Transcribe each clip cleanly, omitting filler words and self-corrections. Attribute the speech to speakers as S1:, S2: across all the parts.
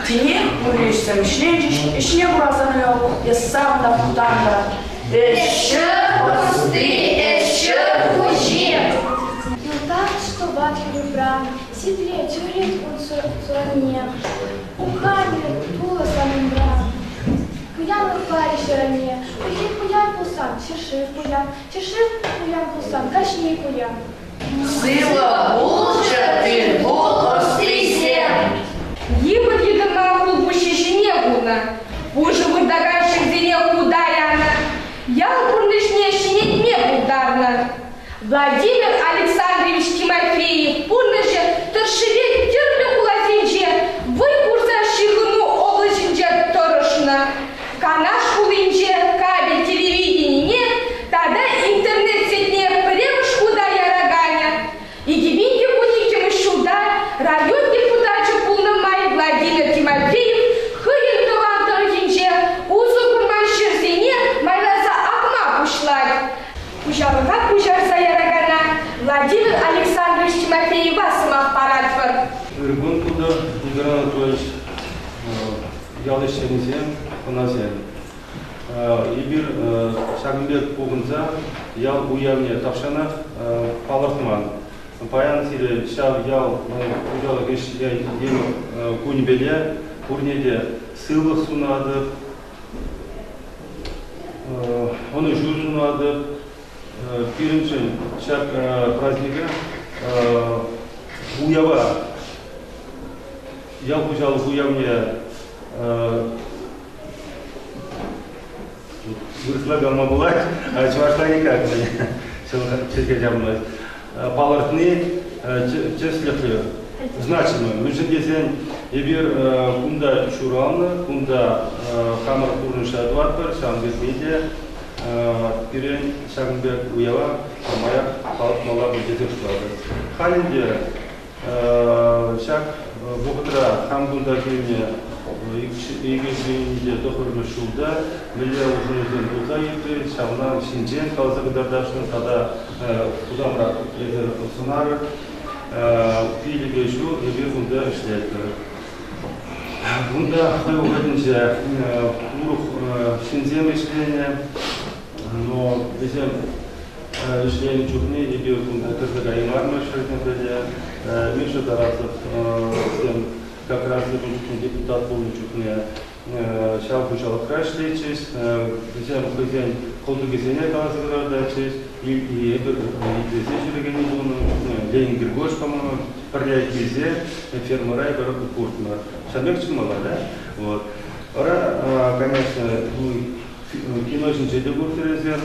S1: Тинех пурри ӗҫсем вӗҫленчӗҫ, ӗҫне курасан эс савӑн та мухтан та.
S2: Ӗҫҫӗ ӑсти, ӗҫҫӗ хуҫи.
S3: Юлташ тупать хӗрупран, сипле тӳрет ун суранне. Уханӗ тулӑ санӑмра. Пуянлӑх парӗ ҫӗрӗне. Хӑйхи пуян пулсан, ҫӗршыв пуян, ҫӗршыв пуян пулсан, кашни пуян.
S2: Сывӑ пулччӑр тыр-пул ӑстисем!
S4: Йывӑр йытӑна хулпуҫҫи ҫине хунӑ, пушӑ выртакан ҫынсене хута янӑ, ял пурнӑҫне ҫӗнетме пултарнӑ. Владимир Александрович Тимофеев пурнӑҫӗ тӑршшӗпе тӗрлӗ хуласенче вӑй хурса ҫыхӑну облаҫӗнче тӑрӑшнӑ. Канаш хулинче кабель телевиденине тата интернет сетьне пӗрремӗш хута яраканӗ 2012 ҫулта район депутачӗ пулнӑ май Владимир Тимофеев хӑйӗн тӑван тӑрӑхӗнче усӑ курман ҫӗрсене майласа акма пуҫлать. Хуҫалӑха пуҫарса яракана Владимир Александрович Тимофеева сӑмах паратпӑр.
S5: Ыркун пултӑр, Николай Анатольевич, ял ӗҫченӗсем, хӑнасем. Эпир ҫакӑн пек пухӑнса ял уявне тахҫанах палӑртман. Паян сире ҫав ял хуҫалӑх ӗҫ кунӗпеле пурне те сывлӑх сунатӑп, ӑнӑҫу сунатӑп. Пирӗншӗн ҫак праздника уява ял хуҫалӑх уявне вырӑсла калама пулать, чӑвашла никак чӗлхе ҫаврӑнать. Палӑртни тӗслӗхлӗ, значимо. Мӗншӗн тесен эпир кунта ҫуралнӑ, кунта хамӑр пурнӑҫа тӑватпӑр, ҫавӑн пирки те пирӗн ҫакӑн пек уява самаях палӑртмалла пуль тесе шутлатӑп. Халь ӗнтӗ Ҫак вӑхӑтра хам кунта килнӗ 2009 ҫулта мӗнле улшӑнусем пулса иртрӗ, ҫавна ҫинчен каласа кӑтартасшӑн тата хусанра эсир сӑнарӑр. Пилӗке ҫул эпир кунта ӗҫлетпӗр. Кунта хӑй вӑхӑтӗнче урӑх ҫынсем ӗҫленӗ, но вӗсем Ӗҫленӗ чухне эпир кунта кӗрсе каймарӑмӑр ҫӗрсемпе Миша Тарасов как раз ун чухне депутат пулнӑ чухне ҫав хуҫалӑхра ӗҫлетчӗҫ. Вӗсем хӑйсен кӑлтӑкӗсене каласа кӑтартатчӗҫ. Эпир итлесе ҫӳрекенни пулнӑ чухне Ленин Григорьевич, по-моему, пӗрле килсе фермӑра эпир куртӑмӑр. Ҫавӑн пек чӑнмалла, да? Вот. Вара, конечно, кино ҫинче те куртӑр эсир.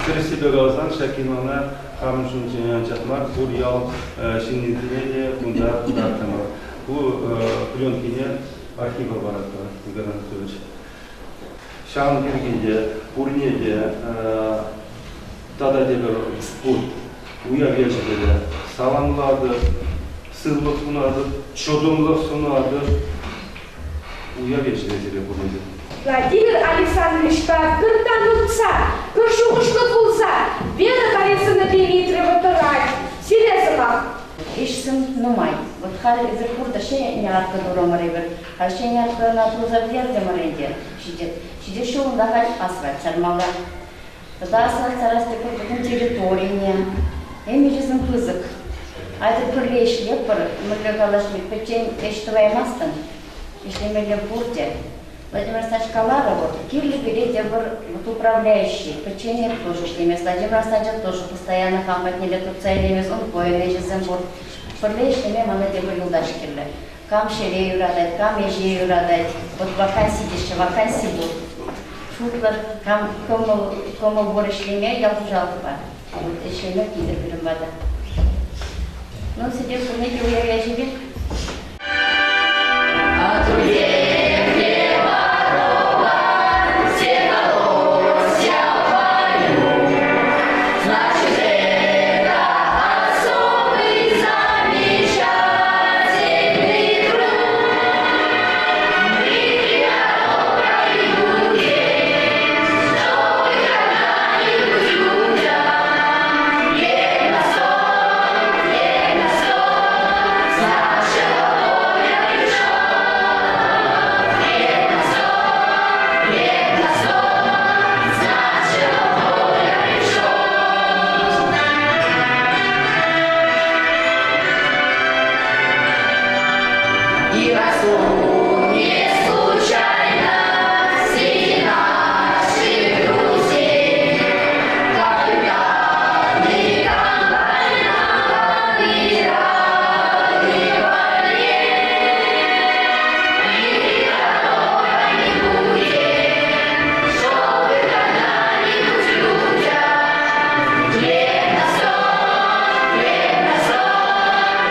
S5: Тӗрӗссипе каласан, ҫак кинона хамӑн ҫинчен анчах мар, пур ял ҫыннисене те кунта кӑтартрӑмӑр. Ку пленкине архива паратпӑр, Игорь Анатольевич. Ҫавӑн пирки те пурне те тата тепӗр хут уяв ячӗпе те саламлатӑп, сывлӑх сунатӑп, чӑтӑмлӑх сунатӑп. Уяв ячӗпе сире пурне те.
S4: Владимир Александровичпа пӗр тан утса, пӗр шухӑшлӑ пулса Вера Борисовна Дмитриева тӑрать. Сире сӑмах.
S6: Ӗҫсем нумай. Вот халь эпир пурте ҫӗнӗ арка турӑмӑр эпир. Халь ҫӗнӗ аркӑна туса пӗтертӗмӗр ӗнтӗ. Ҫитет. Ҫитес ҫул унта халь асфальт сармалла. Тата асфальт сарас тепӗр пӗтӗм территорине. Ӗмӗчӗсем пысӑк. Айтӑр пӗрле ӗҫлетпӗр, мӗнле калаҫни, пӗччен ӗҫ тӑваймастӑн. Ӗҫлемелле пурте. Владимир Александрович каларӗ вот, кирлӗ пире тепӗр вот управляющий, пӗчченех тоже ӗҫлемест. Владимир Александрович тоже постоянно хам патнелле туртса илемест, ун хӑйӗн ӗҫӗсем пур. Пӗрле ӗҫлеме мана тепӗр юлташ кирлӗ. Кам ҫӗре юратать, кам ӗҫе юратать. Вот ваканси теҫҫӗ, ваканси пур. Шутлӑр, кам кӑмӑл, кӑмӑл пур ӗҫлеме ял хуҫалӑхпа. Вот ӗҫлеме килтӗр пирӗн пата. Ну, сире пурне те уяв ячӗпе.
S2: И расту не случайно среди наших друзей. Капитаны комбайна радовали. И дорога не будет, чтобы когда-нибудь людям хлеб на стол, хлеб на стол,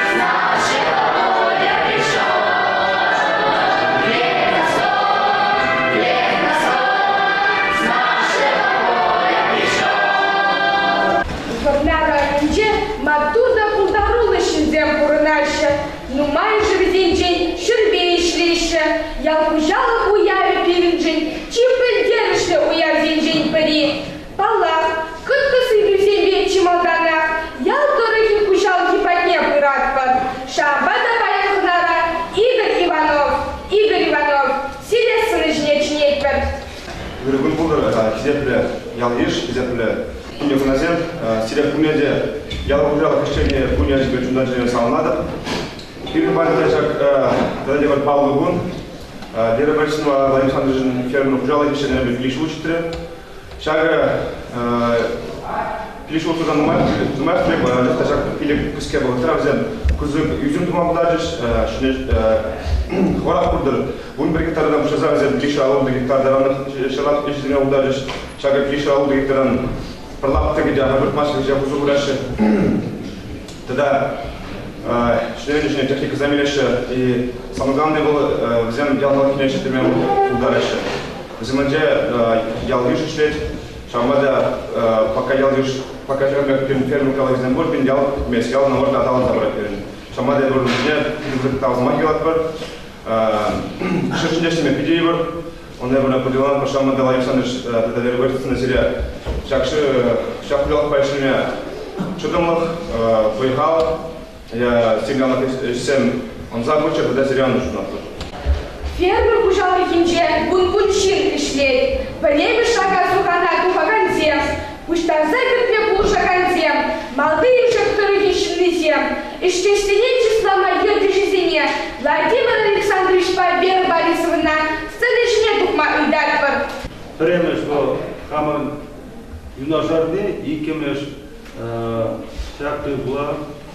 S2: с нашего поля пришел. Хлеб на стол, хлеб на стол, с нашего поля пришел.
S4: Вӑрнар районӗнче маттур та пултаруллӑ ҫынсем пурӑнаҫҫӗ. Нумайӑшӗ вӗсенчен ҫӗрпе ӗҫлеҫҫӗ. Ял хуҫалӑх уявӗ пирӗншӗн чи пӗлтерӗшлӗ уявсенчен пӗри. Паллах, кӑткӑс ыйтусемпе чи малтанах ял тӑрӑхӗн хуҫалӑхӗ патне пыратпӑр. Ҫавӑнпа та паян хӑнара Игорь Иванов, Игорь Иванов, сире сцена ҫине чӗнетпӗр.
S7: Ырӑ кун пултӑр, хисеплӗ ял-йыш, хисеплӗ кунне хӑнасем. Сире пурне те ял хуҫалӑх ӗҫченне кун ячӗпе чунтан-чӗререн саламлатӑп. Пирӗн патӑрта ҫак тата тепӗр паллӑ кун. Вера Борисовна Владимир Александровичӑн фермер хуҫалӑхӗ ӗҫченӗпе пилӗк ҫул ҫитрӗ. Ҫакӑ пилӗк ҫул туса нумай нумаях пек, ҫак пилӗк кӗске вӑхӑтра вӗсем пысӑк ӳсӗм тума пултарчӗҫ. Ҫӗнӗ хӑварах пултӑр. 11 гектартан пуҫласа вӗсем 550 гектар таранах ҫӑлах ӗҫсене пултарчӗҫ. Ҫакӑ 550 гектаран пӗр лаптӑкӗ те выртмасть ҫав усӑ кураҫҫӗ. Тата ҫӗнӗ ҫӗнӗ техникӑсем илеҫҫӗ. И самое главное вӑл вӗсем ял халӑхне ӗҫлеме пултараҫҫӗ. Вӗсем ял-йыш ӗҫлет. Ҫавӑнпа та пока ял-йыш, пока ҫакӑн пек пирӗн фермер хуҫалӑхӗсем пур, пирӗн ял пӗтмест, ял наоборот аталанса пырать пирӗн. Ҫавӑнпа та эпир вӗсене питӗ тав сӑмахӗ калатпӑр. Ҫӗр ҫинче ӗҫлеме питӗ йывӑр. Онда эпир поделан Пашаман Николай Александрович тата Вера Борисовна сире ҫак ҫак хуҫалӑхпа ӗҫлеме чӑтӑмлӑх, вӑй-хал, сигналлӑ ӗҫсем ӑнса пыччӑр тата сире ӑнӑҫу сунатпӑр.
S4: Фермер хуҫалӑхӗнче вун-вун ҫын ӗҫлет. Пӗрремӗш ака-сухана тухакансем, пуҫтарса кӗртме пулӑшакансем, Малти Ишек тӑрӑхӗн ҫыннисем, ӗҫтешсене чыслама ертӳҫӗсене Владимир Александровичпа Вера Борисовна сцена ҫине тухма ыйтатпӑр.
S5: Пӗрремӗш вӑл хамӑн юнашарни, иккӗмӗш ҫак тыр-пула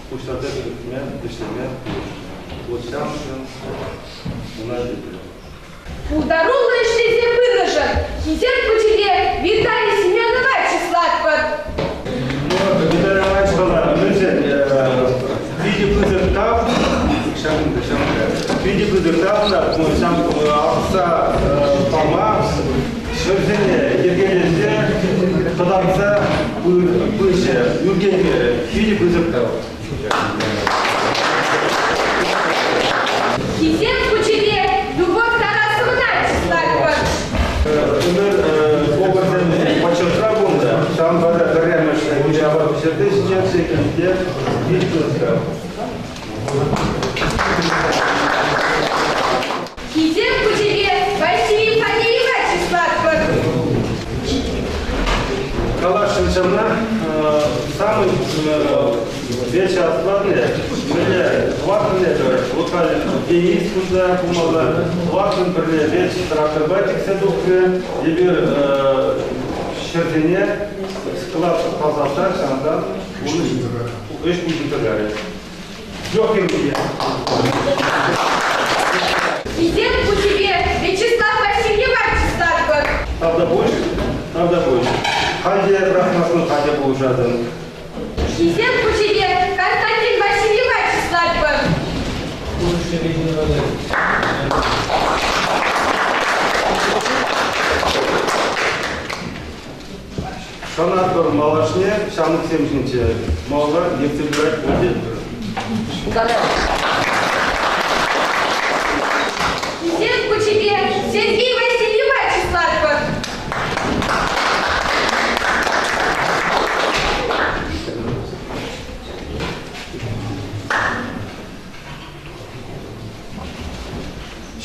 S5: пуҫтарса кӗртме, ӗҫлеме пулӑшнӑ. Вот ҫавӑншӑн ӑна илтӗм.
S4: Пултаруллӑ ӗҫлесе пынӑшӑн хисеп хучӗпе Виталий Семенова чыслатпӑр.
S5: Ну, Виталий Иванович вара мӗншӗн питӗ пысӑк тав ҫакӑнта, ҫакӑнта. Питӗ пысӑк тав ӑна ҫам алса пама ҫӗрсене йӗркелесе кӑтартса пычӗ. Ӳркенмерӗ. Питӗ пысӑк тав.
S4: Хисеп хучӗпе Любовь Тарасовна чыслатпӑр.
S5: Ӗмӗр поварсем почетра пулнӑ. Ҫавӑнпа та пӗрремӗш уява пӗҫерсе ҫитерсе килте пит пысӑк.
S4: Хисеп хучӗпе Василий Фадеева чыслатпӑр.
S5: Каласшӑн ҫавна самый вещь аслатне, мӗнле тӑваттӑн тӑрать. Вот халь Денис кунта пулмалла. Тӑваттӑн пӗрле веҫ тракторпа тӗксе тухрӗ. Эпир ҫӗрсене склад тасатса ҫавӑнтан ӗҫ пуҫӑнса кайрӗ. Легкий
S4: Хисеп хучӗпе Вячеслав Васильева чыслатпӑр.
S5: Тавтапуҫ, тавтапуҫ. Халь те пӑрахмастӑн, халь те пулӑшатӑн.
S4: Хисеп хучӗпе Константин Васильева чыслатпӑр.
S5: Шанатпӑр малашне ҫамрӑксем ҫинче. Малалла ертсе пырать пуль.
S4: Хисеп хучӗпе Сергей Васильева чыслатпӑр.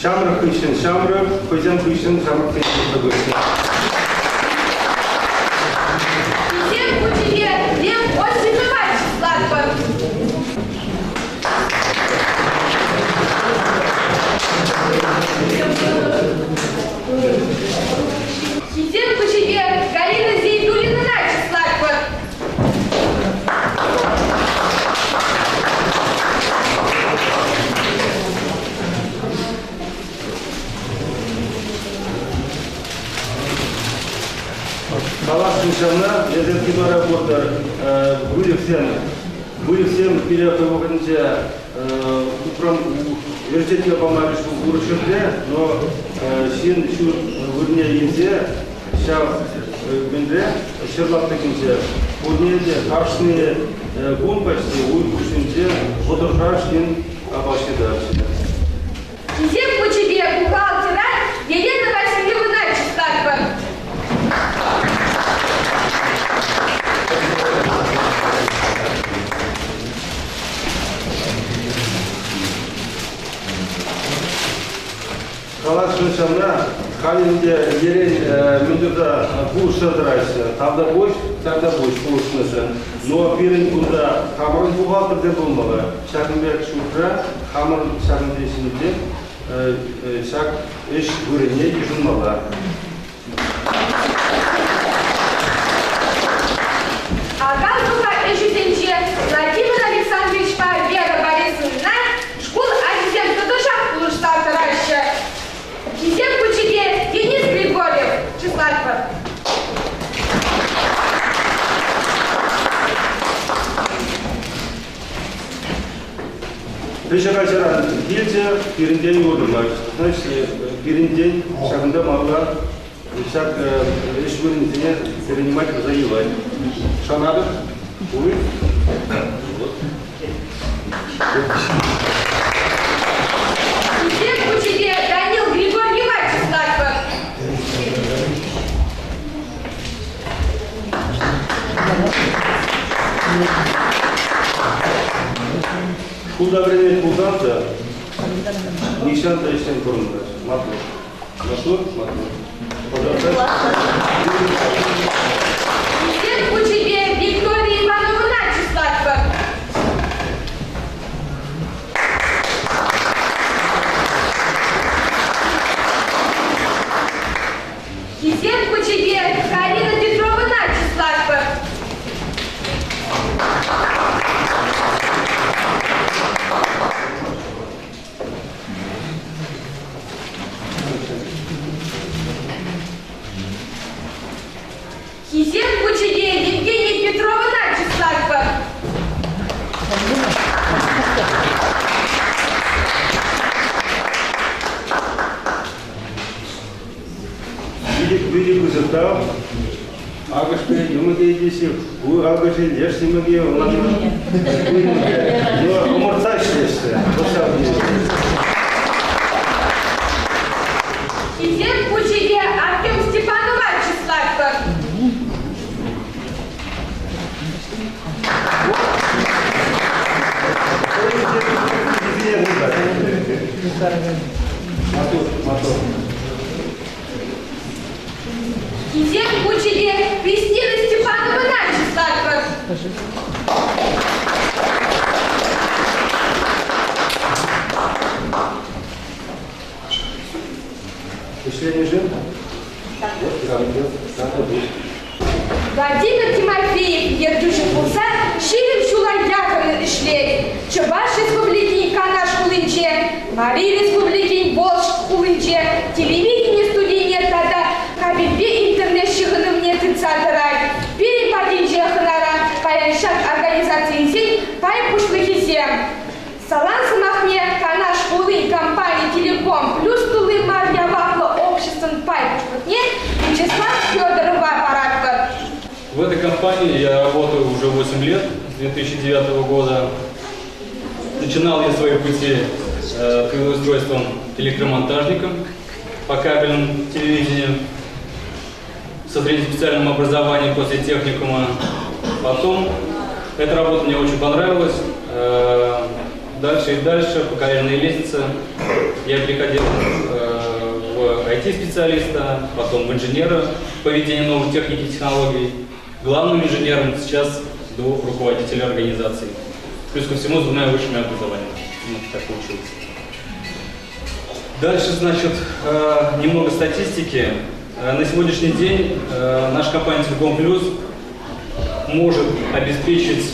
S5: Ҫамрӑк хыҫҫӑн ҫамрӑк, хӑйсем хыҫҫӑн ҫамрӑксем ҫырса пыраҫҫӗ.
S4: Хисеп хучӗпе Лев Осипова чыслатпӑр.
S5: Каласшӑн ҫавна, эсир кинора куртӑр, выльӑхсем, выльӑхсем пире хӑй вӑхӑтӗнче упрам ӗрчетме памарӗҫ урӑх ҫӗрте, но ҫын ҫурт вырӑнне илсе ҫав мӗнре ҫӗр лаптӑкӗнче пурне те кашни кун почти уй хушшинче вӑтӑршар ҫын апат ҫитаҫҫӗ.
S4: Хисеп хучӗпе бухгалтера Елена Васильевна чыслатпӑр.
S5: Каласшӑн ҫавна, халь ӗнтӗ ерен мӗн туса пулӑшса тӑраҫҫӗ. Тавтапуҫ, тавтапуҫ пулӑшнӑшӑн. Но пирӗн кунта хамӑрӑн бухгалтерсем пулмалла. Ҫакӑн пек ҫуртра хамӑрӑн ҫакӑнти ҫынсем ҫак ӗҫ вырӑнне йышӑнмалла.
S4: Акатуха ӗҫӗсенче Владимир Александровичпа Вера Борисовнӑна шкул ачисем тӑтӑшах пулӑшса тӑраҫҫӗ. Хисеп хучӗпе Денис Григорьев чыслатпӑр.
S5: Виҫӗ каҫаран килчӗ, пирӗнтен уйрӑлать. Значит, пирӗнтен ҫакӑнта малла ҫак ӗҫ вырӑнӗсене принимать туса юлать. Шанатӑп, уй. Вот.
S4: Хисеп хучӗпе Данил Григорьева чыслатпӑр.
S5: Шкулта вӗренет пулсан та нихҫан та ӗҫрен пурӑнмасть. Маттур. Маттур, маттур.
S4: Хисеп хучӗпе Виктория Ивановӑна чыслатпӑр. Хисеп хучӗпе Карина Петровӑна чыслатпӑр. Хисеп хучӗпе Евгения Петровӑна чыслатпӑр.
S5: Питӗ пысӑк тав. Акӑшпе йӑмӑкӗ теҫҫӗ, ку акӑшӗ, леш йӑмӑкӗ, ӑмӑртса ӗҫлеҫҫӗ.
S4: Хисеп хучӗпе Артем Степанова чыслатпӑр.
S5: Матур, матур.
S4: Хисеп хучӗпе Кристина Степановӑна чыслатпӑр.
S5: Ӗҫленӗшӗн
S4: Владимир Тимофеев ертӳҫӗ пулса 20 ҫула яхӑн ӗҫлет. Чӑваш Республикин Канаш хулинче, Мари Республикин Волжск хулинче телевидени студине тата кабельпе интернет ҫыхӑнӑвне тытса тӑрать. Пирӗн патӗнче хӑнара паян ҫак организацисен пай пуҫлӑхӗсем. Салам сӑмахне Канаш хулин компани Телеком плюс тулли мар яваплӑ обществӑн пай пуҫлӑхне Вячеслав Федорова паратпӑр.
S8: В этой компании я работаю уже 8 лет, с 2009 года. Начинал я свои пути трудоустройством электромонтажником по кабельному телевидению со среднеспециальным образованием после техникума. Потом эта работа мне очень понравилась. Дальше и дальше по карьерной лестнице я переходил в IT-специалиста, потом в инженера по ведению новых техник и технологий, главным инженером сейчас до руководителя организации. Плюс ко всему с двумя высшими образованиями. Вот так получилось. Дальше, значит, немного статистики. На сегодняшний день наша компания Телеком Плюс может обеспечить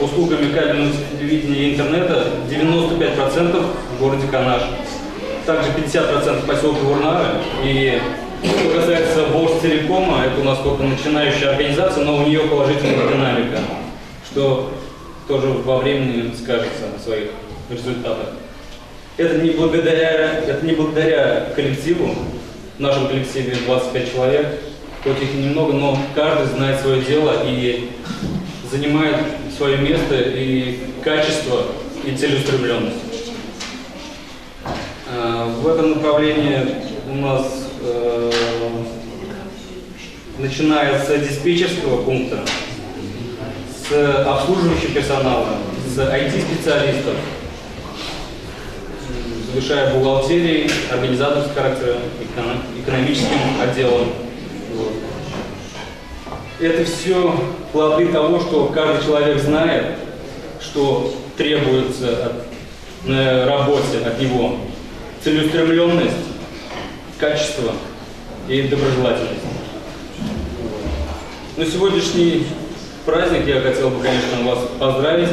S8: услугами кабельного телевидения и интернета 95% в городе Канаш. Также 50% поселка Вурнары и Что касается Волжтелекома, это у нас только начинающая организация, но у нее положительная динамика, что тоже во времени скажется на своих результатах. Это не благодаря, это не благодаря коллективу, в нашем коллективе 25 человек, хоть их и немного, но каждый знает свое дело и занимает свое место и качество, и целеустремленность. В этом направлении у нас, начиная с диспетчерского пункта, с обслуживающего персонала, с IT-специалистов, завершая бухгалтерией, организаторским характером, экономическим отделом. Вот. Это все плоды того, что каждый человек знает, что требуется на работе от него. Целеустремленность, качество и доброжелательность. Но сегодняшний праздник я хотел бы, конечно, вас поздравить.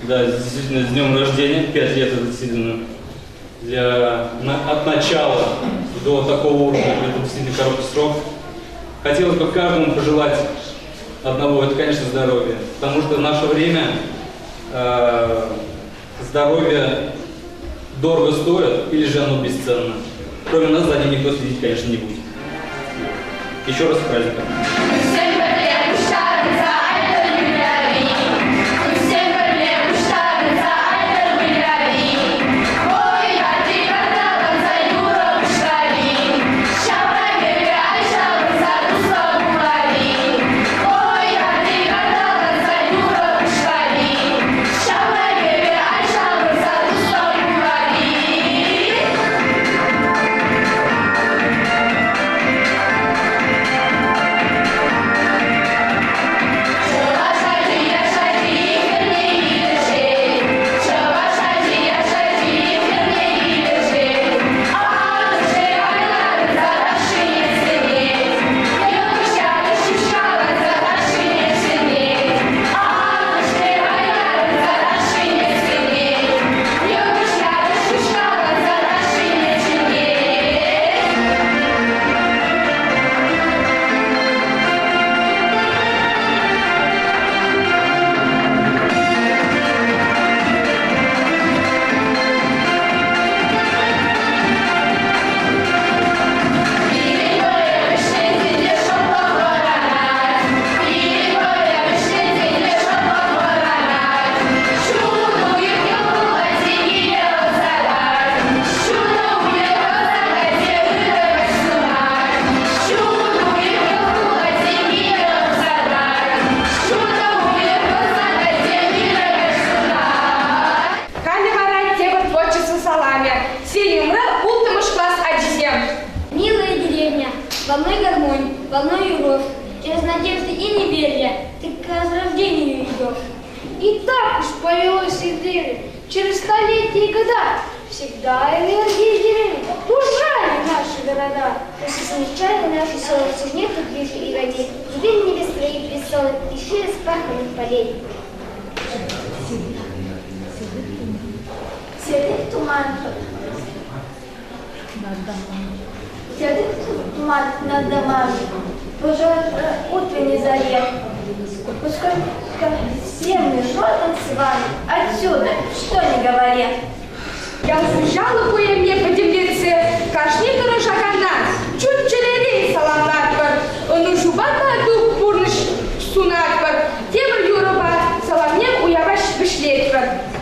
S8: Да, действительно, с днем рождения. 5 лет это действительно от начала до такого уровня, это действительно короткий срок. Хотелось бы каждому пожелать одного, это, конечно, здоровья. Потому что в наше время здоровье дорого стоит или же оно бесценно. Кроме нас за ним никто следить, конечно, не будет. Еще раз с праздником.
S3: Волной гармонь, волной рожь, через надежды и неверие ты к возрождению идешь.
S9: И так уж повелось издревле, через столетия и года всегда энергии деревья окружали наши города.
S3: Пусть замечали наши села, нету ближе и родней, Теперь небес твоих веселых и шире распаханных полей.
S10: Седых туман. Седых туман над домами, пожар утренней заре. Пускай все мы родом с вами отсюда, что ни говори.
S4: Ял хуҫалӑх уявне пӗтӗмлетсе кашни тӑрӑшакана чун-чӗререн саламлатпӑр, ӑнӑҫупа тату пурнӑҫ сунатпӑр. Тепӗр юрӑпа саламне уява вӗҫлетпӗр.